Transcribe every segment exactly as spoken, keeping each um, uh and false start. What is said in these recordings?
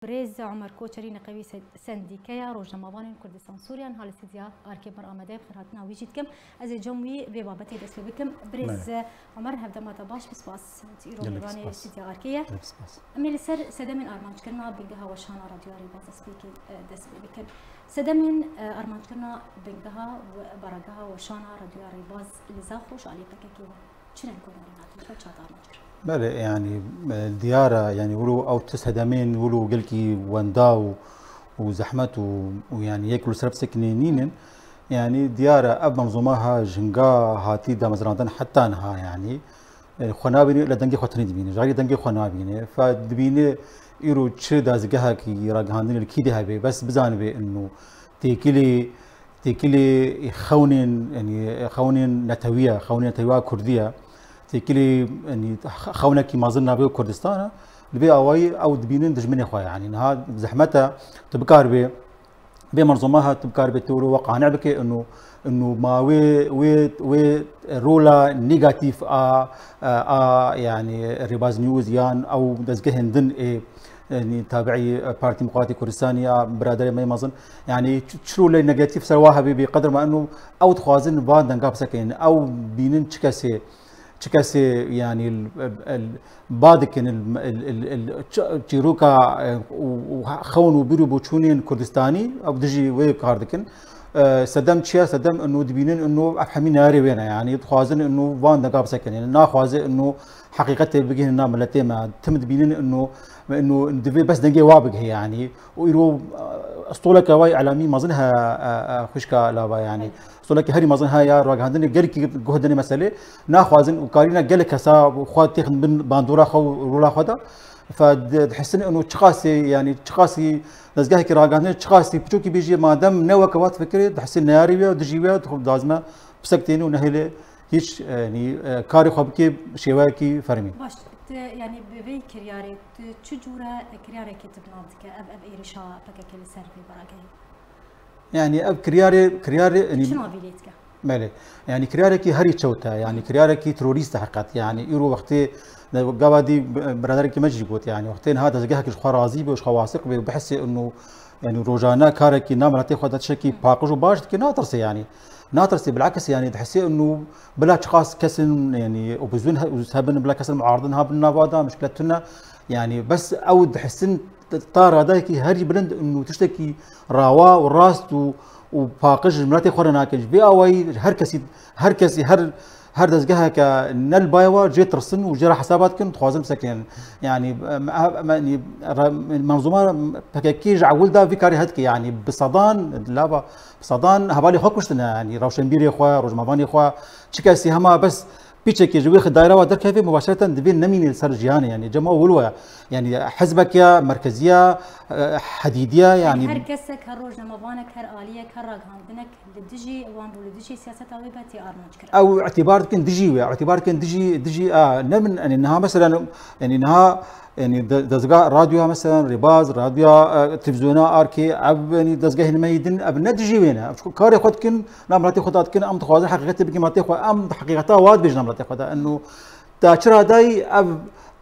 Birêz Omer Koçerî neqewî se-, sendîkeya rojnamevanên Kurdistan Sûriyan ha li stûdya arkê mir amade ye, bi xêrhatina wî jî dikim. Ez ê cem wî vê babetê dest pê bikim. Birêz Merhaba. Omer, hevdema te baş, bi spas. Tu îro Gelek mêvanê spas. Stûdya arkê ye. Gelek spas. Em ê li ser sedemên armanckirina bingeha weşana Radyoya Rêbaz dest pê bikin, e, dest pê bikin. Sedemên, e, armanckirina bingeha we-, baregeha weşana Radyoya Rêbaz li Zaxo ji alî P K K ve çi reng û narîna tê xwe çawa armanc kir? Belê, yanî, e, diyar e, yanî wilo ew tu sedemên wilo gelkî wenda û, û zehmet û, û yanî yek li ser pisekine nînin. Yanî diyar e, ev menzûma ha ji hinga hatî damezrandin heta niha, yanî, e, xwe nabîne, li dengê xwe tenê dibîne. Ji xeyrî dengê xwe nabîne. Fe dibîne îro çi dezgehekî ragihandinê li kî de hebe, bes bizanibe ino têkilê, têkilê xewnên, yanî xewnên netewiye, xewnên netewiya Kurdiye, têkilê, yanî xewnekî mezin navê Kurdistan e. Li vê awayî ew dibînin dijminê xwe, yanî niha zehmet e tu bikaribê vê menzûma ha tu bikaribê tu wilo we qane bike ino, ino ma wê, wê, wê rola negatîf a, a, a, yanî Rêbaz News yan ew dezgehên din ê, yanî tabiî Partî Demokratî Kurdistanî ya biraderê me mezin, yanî çi, çi rolê negatîf ser wa hebe bê qedir ma ino ew dixwazin van denga bisekinin, ew bînin çi kesê, çi kesê, yanî, el, el, ba dikin, el, el, el, el, ç-, çîroka, e, û, û xewn û bîr û boçûnên Kurdistanî, ew dijî wê kar dikin. E, sedem çi ye? Sedem ino dibînin ino ev hemî neyarê wê ne, yanî dixwazin ino van denga bisekinin. Naxwaze ino heqîqetê bigihînin na miletê me. Tim dibînin ino, ino divê bes dengê wa bigihê, yanî. Û îro, e, stoleke wa îlamî mezin he, e, e, xwişka lava, yanî. Stoleke herî mezin he ya ragihandinê gelkî guh dinê meselê. Naxwazin û karîna gelek kesa xwe têxin bin bandora xwe û rola xwe de. Fe di-, dihisin ino çiqasî, yanî çiqasî dezgehekî ragihandinê çiqasî piçokî bêjî madem ne weke wa difikirê, dihisin neyarî wê, dijî wê, dixwe dazme pisek têne û nehêlê hîç, e, yanî, e, karê xwe bike şêweyekî fermî. Baş, tu, yanî bi vê kiryarê, tu çi cûre kiryarekê tu bi nav dike ev, ev êrîşa P K K li ser vê baragehê? Yanî ev kiryarê, kiryarê, yanî Çi navî lê dike? Belê. Yanî kiryarekî herî çewt e, yanî kiryarekî terorîst e heqet. Yanî îro wextê, gava dî biraderekî me jî got, yanî wextê niha dezgehek ji xwe razî be, ji xwe wasiq be û bihesê ino, yanî rojane karekî na miletê xwe de tiştekî paqij û baş dike, natirsê yanî. Natirsê, bilakis yanî dihesê ino bila çiqas kesin, yanî opozîsyon he-, hebin, bila kesin muaridin habin nava de, mişkilet tune. Yanî bes ew dihisin ta radayekî herî bilind û tiştekî rawa û rast û, û paqij ji miletê xwe re nakin. Ji vê awayî her kesî, her kesî, her, her dezgeheke ne li bayê wa jê tirsin û jê re hesaba dikin, dixwazin bisekinin. Yanî, em, em, yanî, re-, menzûma P K K ji ewil de vî karî hedike. Yanî bi sedan, lava, bi sedan hevalê xwe kuştine. Yanî rewşenbîrê xwe, rojnamevanê xwe, çi kesî hema bes pîçekê ji wê xi-, daîra wa derkeve, mubaşereten divê nemîne li ser jiyanê, yanî cema wilo ye. Yanî hizbek ya, merkezî ya, e, hedîdî ya, yanî Her kesek, her rojnamevanek, her aliyek, her ragihandinek li dijî wan bû, li dijî siyaseta wê be tê armanc kirin. Ew îtîbar dikin dijî wê, îtîbar dikin dijî, dijî, a, ne min, yanî niha mesela, yanî niha, yanî de-, dezga radyoya mesela, Rêbaz, radyoya, e, televîzyona Arkê, ev, yanî dezgehên me yî din, ev ne dijî wê ne. Ev karê xwe dikin, Na miletê xwe de dikin, em dixwazin heqîqetê bikin miletê xwe, em heqîqeta wa dibêjin miletê xwe de. Eno ta çi radayî ev,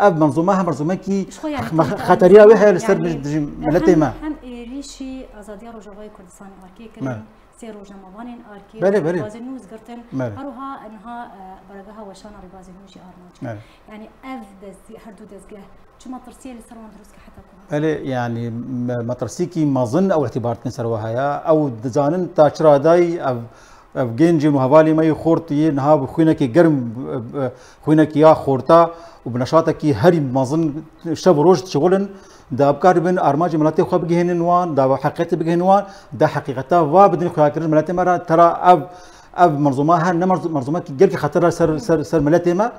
ev menzûme hem menzûmekî Ji xwe yanî me-, xeteriya wê heye li ser hem ê-, dijî miletê hem, me. Hem êrîşî azadiya Rojavayê Kurdistanê arkê kirin, Me. sê rojnamevanên arkê, Belê, belê. Rêbazê nû girtin. Belê. Her wiha niha, e, baregeha weşana Rêbazê nû jî armanc kir. Belê. Yanî ev destî, her du dezgeh çi metirsiyê li ser wan dirust ke heta ku? Belê, yanî me-, metirsîkî mezin ew îtîbar dikin ser we heye. Ew dizanin ta çi radayî ev, ev gencên û hevalên me yê xort yê niha bi xwînekê germ, bi, bi xwînekî ya xorta û bi neşatekî herî mezin şev û roj dişixulin, da bikaribin armancê miletê xwe bigihînin wan, da heqîqetê bigihînin wan, da heqîqeta va bidin xuyakirin miletê me re, tera ev, ev menzûma her ne merz-, menzûmekî gelkî xeter e ser, ser, ser miletê me.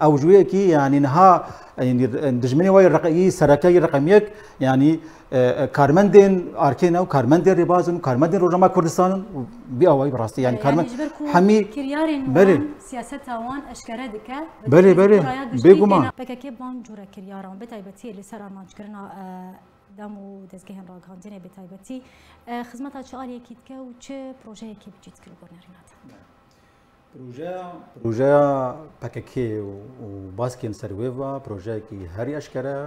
Ew ji wê yekî, yanî niha, yanî, dijminê wa yê reqe-, yê sereke, yê reqem yek, yanî, e, e, karmendên arkê ne û karmendên rêbazin û karmendên Rojnameya Kurdistanin û bi awayî bi rastî, yanî Belê, karmen-, yanî ji ber ku hemî kiryarên Belê. wan, siyaseta wan eşkere dike. Belê, belê. Raya giştî Bêguman. têne. P K K van cûre kiryaran, bi taybetî li ser armanckirina, e, dem û dezgehên ragihandinê bi taybetî, e, xizmeta çi aliyekî dike û çi projeyekî bi cî dikir li gor nerîna te? Projeya, projeya P K K û, û baskên ser wê ve, projeyekî herî eşkere.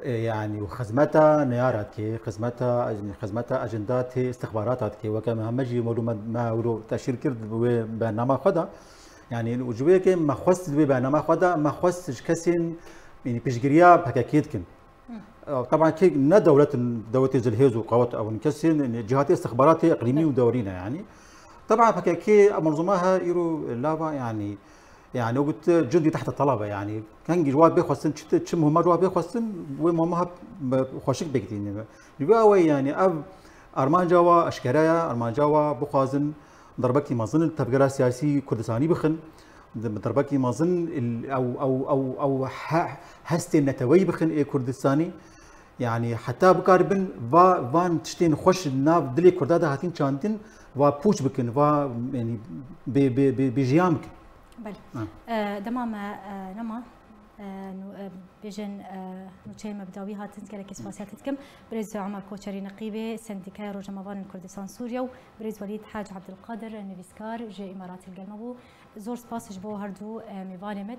E, yanî û xizmeta neyara dike, xizmeta, xizmeta ajenda tê istixbarata dike. Weke me heme jî malûm me, me wilo teşhîr kir bi wê bernama xwe de. Yanî û ji wê yekê me xwest di wê bernama xwe de, me xwest ji kesên, yanî piştgiriya P K K dikin. E, teban kê ne dewlet in, dewletê zilhêz û qewet ew in kesên, yanî cihatê istixbaratê iqlîmî û dewrî ne yanî. Teban P K K ev manzûma he îro lava yanî, yanî o got cundî tehte talebe yanî. Hengî ji wa bê xwestin, çi, çi muhima ji wa bê xwestin, wê muhima he xweşik bê gitîne. Ji vê awayî yanî ev armanca wa eşkere ye, armanca wa bixwazin derbekî mezin li tevgera siyasî Kurdistanî bixin. Derbekî mezin ew, ew, ew, ew he-, hestên neteweyî bixin ê Kurdistanî. Yanî heta bikaribin va-, van tiştên xweş li nav dilê Kurda de hatin çandin, va pûç bikin, va, yanî bê, bê, bê, bê jiyan bikin. Belê. Ha. E, dema me, e, nema, e, nû-, e, bêjin, e, nûçeyê me bi dawî hatin, gelekî spasiya te dikim. Birêz Omer Koçerî Neqîbê, Sendîkaya Rojnamevanên Kurdistan Sûriye û birêz Welîd Hac Ebdulkadir, nivîskar ji Îmaratê li gel me bû. Zor spas ji bo her du, e, mêvanê me.